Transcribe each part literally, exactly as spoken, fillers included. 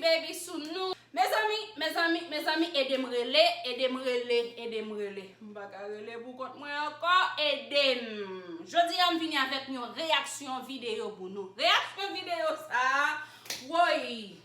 Baby sou nou. Mezanmi, mezanmi, mezanmi, ede m rele, ede m rele, ede m rele. M pa ka rele pou kont mwen ankò, ede m. Jodi a m vini avèk yon reyaksyon videyo pou nou. Reyaksyon videyo sa a, woy!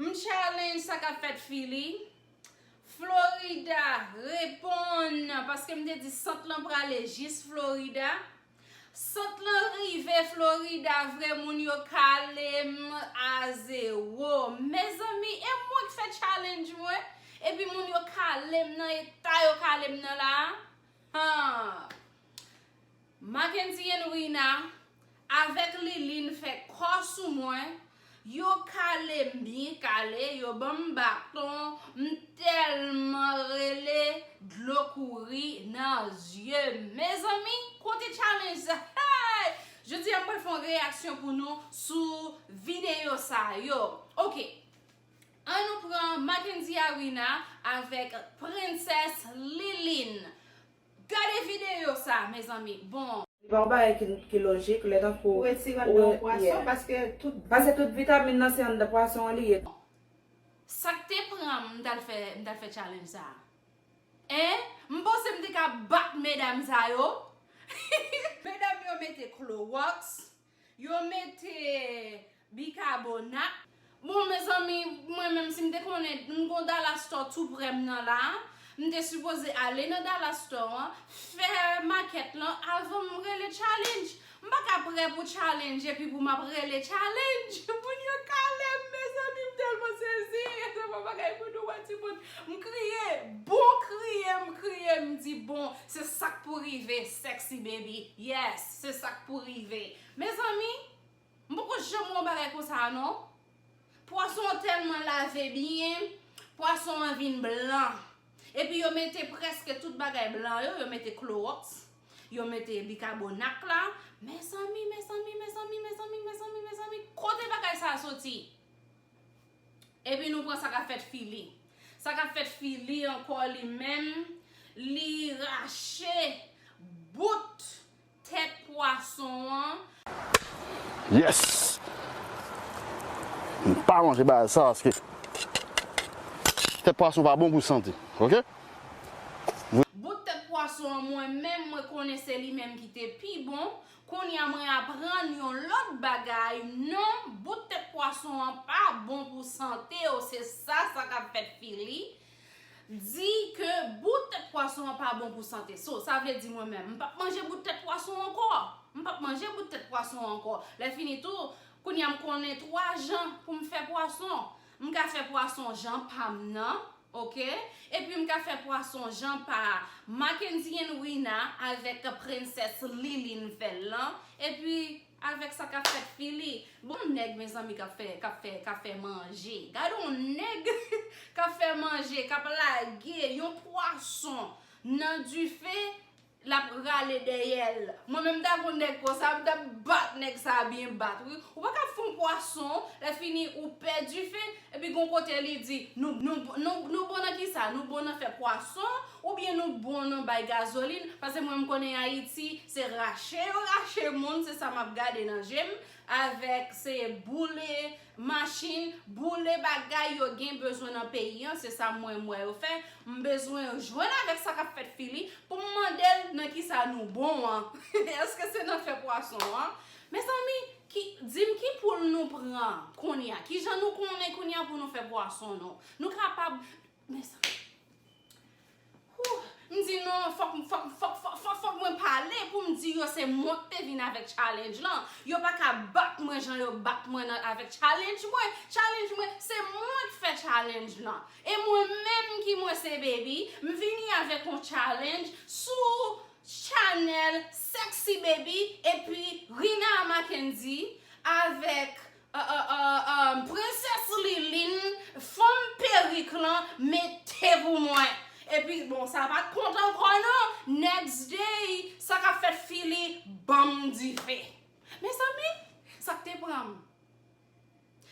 M challenge sa k ap fèt Fili. Florida, reponn, paske m te di sant lan prale jis Florida. Sant lan rive Florida vre, moun yo kale m a zewo. Mezanmi, e mwen k fè challenge mwen, epi moun yo kale m nan eta yo kale m nan la a. Han. Mackenzie Henry na avèk Liline fè kò sou mwen, yo kale m byen kale, yo ban m baton, m tèlman rele, dlo kouri nan zye m. Mezanmi, kote challenge sa? Hey! Jodi a m pral fè yon reyaksyon pou nou sou videyo sa yo. Oke, ann nou pran Mackenzie Arina avèk Princess Liline. Gade videyo sa, mezanmi. Bon. Li pa yon bagay ki, ki lojik, lè tankou ou retire anndan yon pwason, paske tout, paske tout vitamin nan se anndan pwason an li ye. Sa k te pran m, m t al fè, m t al fè challenge sa a? Hein? M panse m te ka bat medam sa yo. Medam yo mete Clorox, yo mete bikabonat. Bon, mezanmi, mwen menm, si m te konnen m gon Dollar Store tou prè m nan la, m te sipoze ale nan Dollar Store an, fè makèt lan avan m rele challenge. M pa ka prè pou challenge epi pou m ap rele challenge. Moun yo kale m, mezanmi, m tèlman sezi. Se pa bagay pou nou wè timoun. M kriye, bon kriye, m kriye, m di, bon, se sa k pou rive, sexy baby. Yes, se sa k pou rive. Mezanmi, m poko janm wè yon bagay konsa a non. Pwason an tèlman lave byen, pwason an vin blan. Epi yo mete prèske tout bagay blan yo, yo mete klowòks, yo mete bikabonat la. Mezanmi, mezanmi, mezanmi, mezanmi, mezanmi, mezanmi, kote bagay sa a soti? Epi nou pran sa k ap fèt Fili. Sa k ap fèt Fili ankò li menm, li rache bout tèt pwason an. Yes! M pa manje bagay sa paske tèt pwason pa bon pou sante, oke? Bout tèt pwason an, mwen menm, mwen konnen se li menm ki te pi bon. Kounye a mwen aprann yon lòt bagay, non, bout tèt pwason an pa bon pou sante w, se sa, sa k ap fèt Fili. Di ke bout tèt pwason an pa bon pou sante. So, sa vle di mwen menm, m p ap manje bout tèt pwason ankò. M p ap manje bout tèt pwason ankò. Lè fini tou, kounye a m konnen twa jan pou m fè pwason. M ka fè pwason jan pa m nan, oke? Epi m ka fè pwason jan pa Mackenzie Henry na avèk Princess Liline fè l lan. Epi avèk sa k ap fèt Fili. Bon, nèg, mezanmi, k ap fè, k ap fè, k ap fè manje. Gade yon nèg k ap fè manje, k ap lage yon pwason nan dife, l ap rale dèyè l. Mwen menm, m ta gon nèg konsa, m t ap bat nèg sa a byen bat, wi. Ou pa ka fè yon pwason, lè fini, ou pè dife, epi gon kote li di, nou, nou, nou, nou bon nan kisa? Nou bon nan fè pwason, oubyen nou bon nan bay gazolin? Paske mwen, m konnen Ayiti, se rache yo rache moun, se sa m ap gade nan je m, avèk se boule, machin, boule bagay yo gen bezwen nan peyi an, se sa mwen m wè yo fè. M bezwen jwenn avèk sa k ap fèt Fili pou m mande l nan kisa nou bon an. Èske se nan fè pwason an? Mezanmi, ki, di m ki poul nou pran kounye a? Kijan nou konnen kounye a pou nou fè pwason nou? Nou kapab, mezanmi. Whew, m di non, fòk, fòk, fòk, fòk, fòk, fòk mwen pale pou m di yo se mwen k te vin avèk challenge lan. Yo pa ka bat mwen jan yo bat mwen nan, avèk challenge mwen. Challenge mwen, se mwen k fè challenge lan. E mwen menm ki mwen se Baby, m vini avèk yon challenge sou chanèl Sexy Baby epi Rina Mackendy avèk, euh, euh, euh, euh, Princess Liline, fanm perik lan, mete pou mwen. Epi, bon, sa pa t kont ankò non. Next day, sa k ap fèt Fili, ban m dife. Mezanmi, sa k te pran m?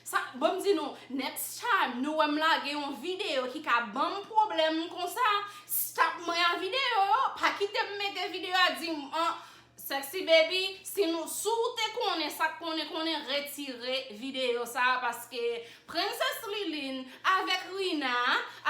Sa, bon, m di nou, next time, nou wè m lage yon videyo ki ka ban m pwoblèm konsa, stop mwen a videyo yo, pa kite m mete videyo a, di m, an, Sexy Baby, si nou, si w te konnen sa k konnen, konnen, retire videyo sa a, paske Princess Liline avèk Rina,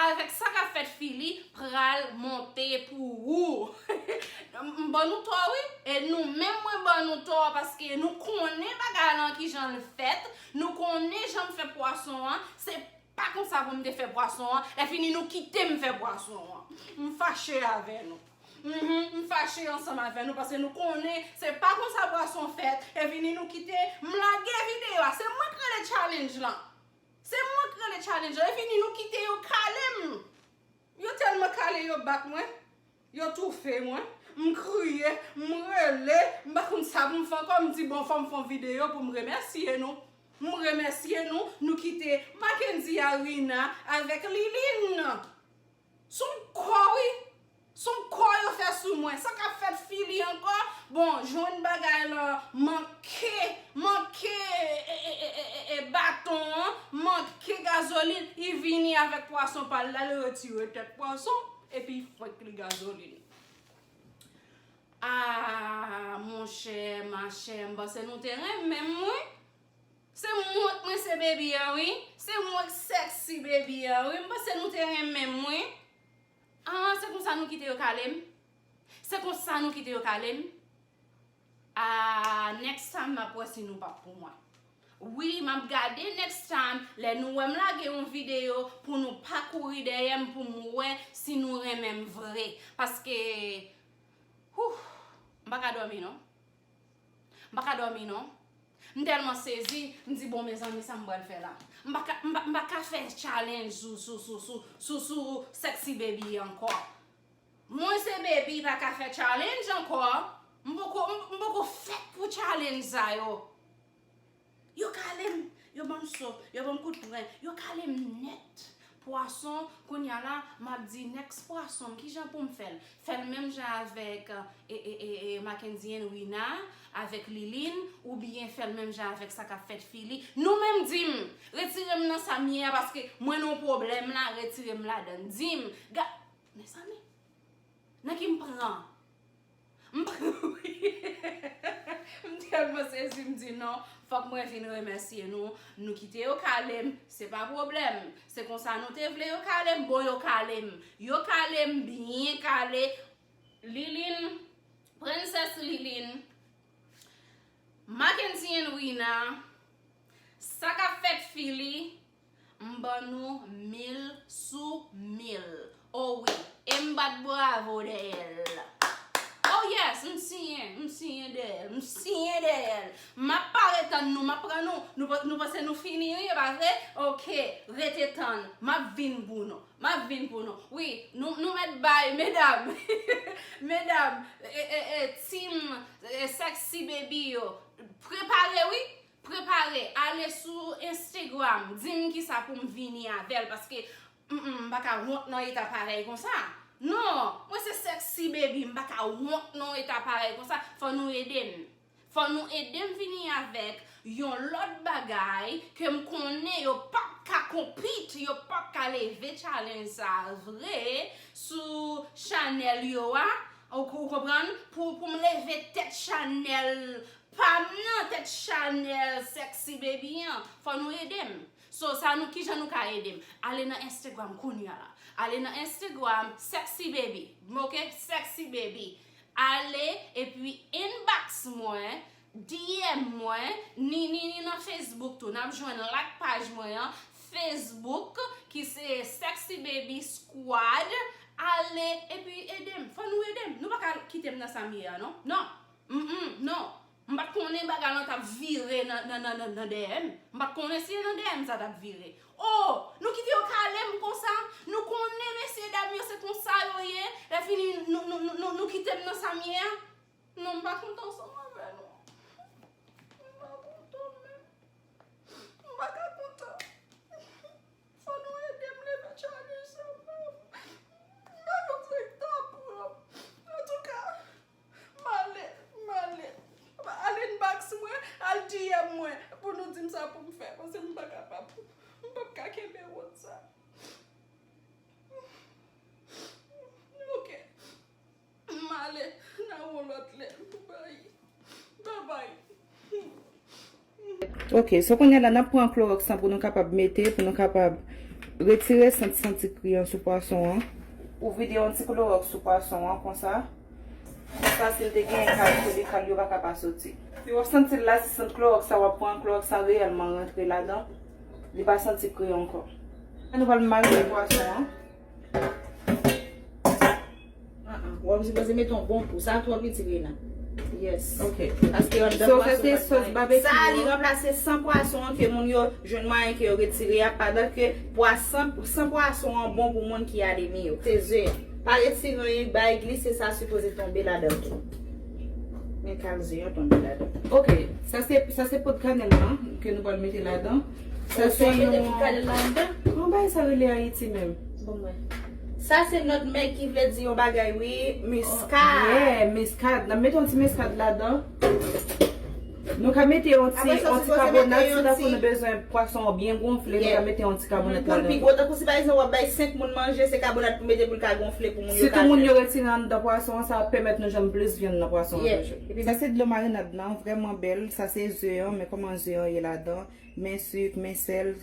avèk sa k ap fèt Fili, pral monte pou ou. M ban nou tò, wi. E nou menm, mwen ban nou tò, paske nou konnen bagay lan kijan l fèt, nou konnen jan m fè pwason an, se pa konsa pou m te fè pwason an, lè fini nou kite m fè pwason an. M fache avè nou. Mhm, m fache ansanm avè nou, paske nou konnen se pa konsa pwason fèt, e vini nou kite m lage videyo a. Se mwen k rele challenge lan. Se mwen k rele challenge lan, e vini nou kite yo kale m. Yo tèlman kale yo bat mwen, yo toufe mwen, m kriye, m rele, m pa konn sa pou m fè ankò, m di bon fò m fè yon videyo pou m remèsye nou. M remèsye nou, nou kite Mackendy a Rina avèk Liline. Se yon kò wi, se yon kò yo fè sou mwen, sa k ap fèt Fili ankò? Bon, jwenn bagay lan manke, manke e, e, e, e, e, e baton an, manke gazolin, li vini avèk pwason pa l la, li retire tèt pwason, epi li fwenk li gazolin. Ah, monchè, machè, m panse nou te renmen m, wi. Se mwen k mwen se Baby an, wi. Se mwen k sexy Baby an, wi. M panse nou te renmen m, wi. Ah, se konsa nou kite yo kale m? Se konsa nou kite yo kale m? Ah, next time m ap wè si nou p ap pou mwen. Wi, m ap gade next time, lè nou wè m lage yon videyo pou nou pa kouri dèyè m, pou m wè si nou renmen m vre. Paske, whew, m pa ka dòmi non. M pa ka dòmi non. M tèlman sezi, m di bon mezanmi sa m pral fè la. M pa ka, m pa, m pa ka fè challenge sou, sou, sou, sou, sou, sou Sexy Baby ankò. Mwen se Baby pa ka fè challenge ankò. M poko, m, m poko fèt pou challenge sa yo. Yo kale m, yo ban m so, yo ban m kout pwen, yo kale m nèt. Pwason, kounye a la, m ap di next pwason m, kijan pou m fè l? Fè l menm jan avèk, e, e, e, e, Mackendy and Rina, avèk Liline, oubyen fè l menm jan avèk sa k ap fèt Fili? Nou menm di m, retire m nan sa m ye a, paske mwen nan yon pwoblèm la, retire m ladan l. Di m, ga-, mezanmi, nan ki m pran? M pran, wi. M tèlman sezi, m di non, fòk mwen vin remèsye nou. Nou kite yo kale m, se pa pwoblèm. Se konsa nou te vle yo kale m, bon, yo kale m. Yo kale m byen kale. Liline, Princess Liline, Mackendy and Rina, sa k ap fèt Fili, m ban nou mil sou mil. O wi, e m bat bravo dèyè l. Oh yes, m siyen, m siyen dèyè l, m siyen dèyè l. M ap pare tann nou, m ap pran nou. Nou, pa- nou panse nou fini wi, e pa vre? Oke, rete tann, m ap vin pou nou. M ap vin pou nou. Wi, nou, nou mèt bay, medam. Medam, e, e, e, team, e, sexy baby yo, prepare wi. Prepare, ale sou Instagram, di m kisa pou m vini avè l, paske, mm, mm, m pa ka wont nan eta parèy konsa. Non, mwen se sexy baby, m pa ka wont nan eta parèy konsa. Fò nou ede m. Fò nou ede m vini avèk yon lòt bagay ke m konnen yo p ap ka compete, yo p ap ka leve challenge sa a vre sou chanèl yo a. Ou, ou konprann? Pou, pou m leve tèt chanèl pa m nan, tèt chanèl Sexy Baby an, fò nou ede m. So, sa nou, kijan nou ka ede m? Ale nan Instagram kounye a la. Ale nan Instagram, Sexy Baby. Ok? Sexy Baby. Ale, epi inbox mwen, D M mwen, ni, ni, ni nan Facebook tou. N ap jwenn l ak paj mwen an, Facebook, ki se Sexy Baby Squad. Ale, epi ede m. Fò nou ede m. Nou pa ka kite m nan sa m ye a, non. Non. Mm, mm, non. M pa t konnen bagay lan t ap vire nan, nan, nan, nan, nan dèyè m. M pa t konnen si e nan dèyè m sa t ap vire. Oh, nou kite yo kale m konsa? Nou konnen mesye dam yo se konsa yo ye. Lè fini, nou, nou, nou, nou, nou kite m nan sa m ye a? Non, m pa kontan ansanm avè nou. M pa kontan menm. M pa ka kontan. Fò nou ede m leve challenge sa, m pa, m pa konn sa k ta pran. Antouka, m ale, m ale. Ale inbox mwen, al D M mwen pou nou di m sa pou m fè, paske m pa kapab. M p ap ka kenbe wont sa. Ok. M ale, n a wè w lòt lè. Babay. Babay. Ok, so kounye a la, n ap pran klowòks lan pou nou kapab mete, pou nou kapab retire sant santi kri an sou pwason an. Ou vide yon ti klowòks sou pwason an konsa. Konsa, si l te genyen kal, se de kal yo pa ka pa soti. Si w ap santi l la, se sant klowòks sa w ap pran, klowòks la reyèlman rantre ladan. Li pa santi kri ankò. Nou pral marine pwason an. Ah, ah. Wè, m sipoze mete yon bon kou. Sa twò piti, Rena. Yes. Ok. Paske anndan pwason pa t bay. So, sa se sòs babekyu an. Sa, li ranplase san pwason an ke moun yo jwenn mwayen ke yo retire a, pandan ke pwa-, san, san pwason an bon pou moun ki anemi yo. Se ze an. Pa retire anyen, bay glise, sa sipoze tonbe ladan tou. Men kal ze an tonbe ladan. Ok, sa se, sa se poud kanèl lan ke nou pral mete ladan. Sa se yon, yon bagay sa rele Ayiti menm. Bon, mwen. Sa se nutmeg ki vle di yon bagay, wi, miskad. Yeah, miskad. N ap mete yon ti miskad ladan. Nou ka mete yon ti, yon ti kabonat, si tankou nou bezwen pwason an byen gonfle, nou ka mete yon ti kabonat ladan. Pou l pi gwo, tankou si pa egzanp w ap bay senk moun manje, se kabonat pou mete pou l ka gonfle pou moun yo ka jwenn. Sitou moun yo retire anndan pwason an, sa ap pèmèt nou jwenn plis vyann nan pwason an toujou. Sa se dlo marinad lan, vrèman bèl. Sa se ze an, men kòman ze an ye ladan. Men sik, men sèl.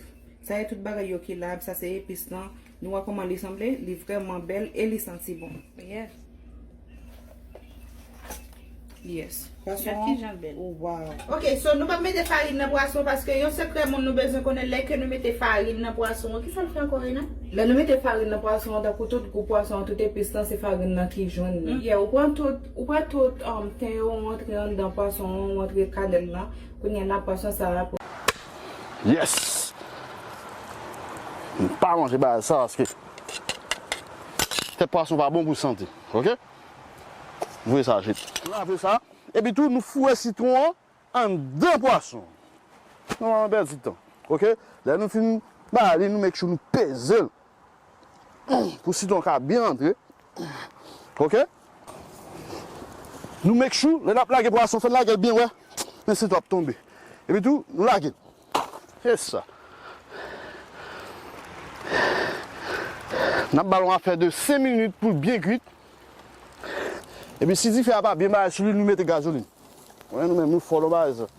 Sa e tout bagay yo ki la, sa se epis lan. Nou wè kòman li sanble, li vrèman bèl e li santi bon. Yeah. Yes. Gad kijan l bèl. Oh, wow. Ok, so nou p ap mete farin nan pwason paske yon sekrè moun nou bezwen konnen lè ke nou mete farin nan pwason an. Kisa l fè ankò, Rena? Lè nou mete farin nan pwason an, tankou tout gou pwason an, tout epis lan, se farin nan ki jwenn li. Yeah, ou pran tout, ou pran tout, um, ten yo, ou antre anndan pwason an, ou antre kanèl lan. Kounye a la, pwason sa a pou Yes! M pa manje bagay sa paske tèt pwason pa bon pou sante. Ok? M voye sa jete. Nou lave sa. Epi tou, nou foure sitwon an anndan pwason. Nou pa pèdi tan. Ok? Lè nou fin ba li, nou make sure nou peze l. Pou sitwon ka byen antre. Ok? Nou make sure, lè n ap lage pwason, fè n lage l byen wè. Men sitwon ap tonbe. Epi tou, nou lage l. Se sa. N ap ba l yon afè de senk minit pou l byen kwit. Epi si dife a pa byen bay sou li, nou mete gazolin. Wè, nou menm, nou fò nan bagay sa.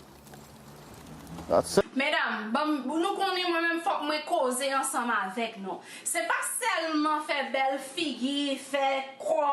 That's it. Medam, ban m, nou konnen mwen menm fòk mwen koze ansanm avèk nou. Se pa sèlman fè bèl figi, fè kò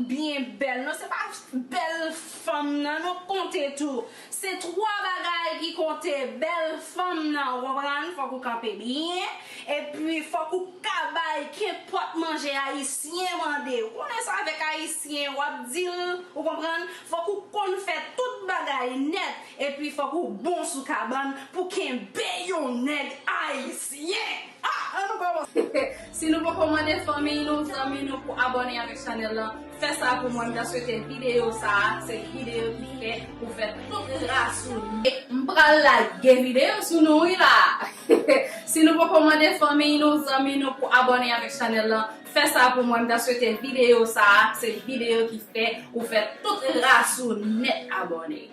byen bèl. Non, se pa bèl fanm nan, nou konte tou. Se twa bagay ki konte. Bèl fanm nan, ou konprann, fòk ou kanpe byen. Epi, fòk ou ka bay kenpòt manje ayisyen mande. Ou konnen sa avèk ayisyen, w ap di l, ou konprann, fòk ou konn fè tout bagay nèt. Epi, fòk ou bon sou kabann pou kenbe yon nèg ayisyen. Ah, an nou kòmanse. Si nou poko mande fanmi nou, zanmi nou pou abòne avèk chanèl lan, fè sa pou mwen. M ta swete videyo sa a, se videyo ki fè pou fè tout ras ou. E m pral lage videyo sou nou, wi la. Si nou poko mande fanmi nou, zanmi nou pou abòne avèk chanèl lan, fè sa pou mwen. M ta swete videyo sa a, se videyo ki fè ou fè tout ras ou nèt abòne.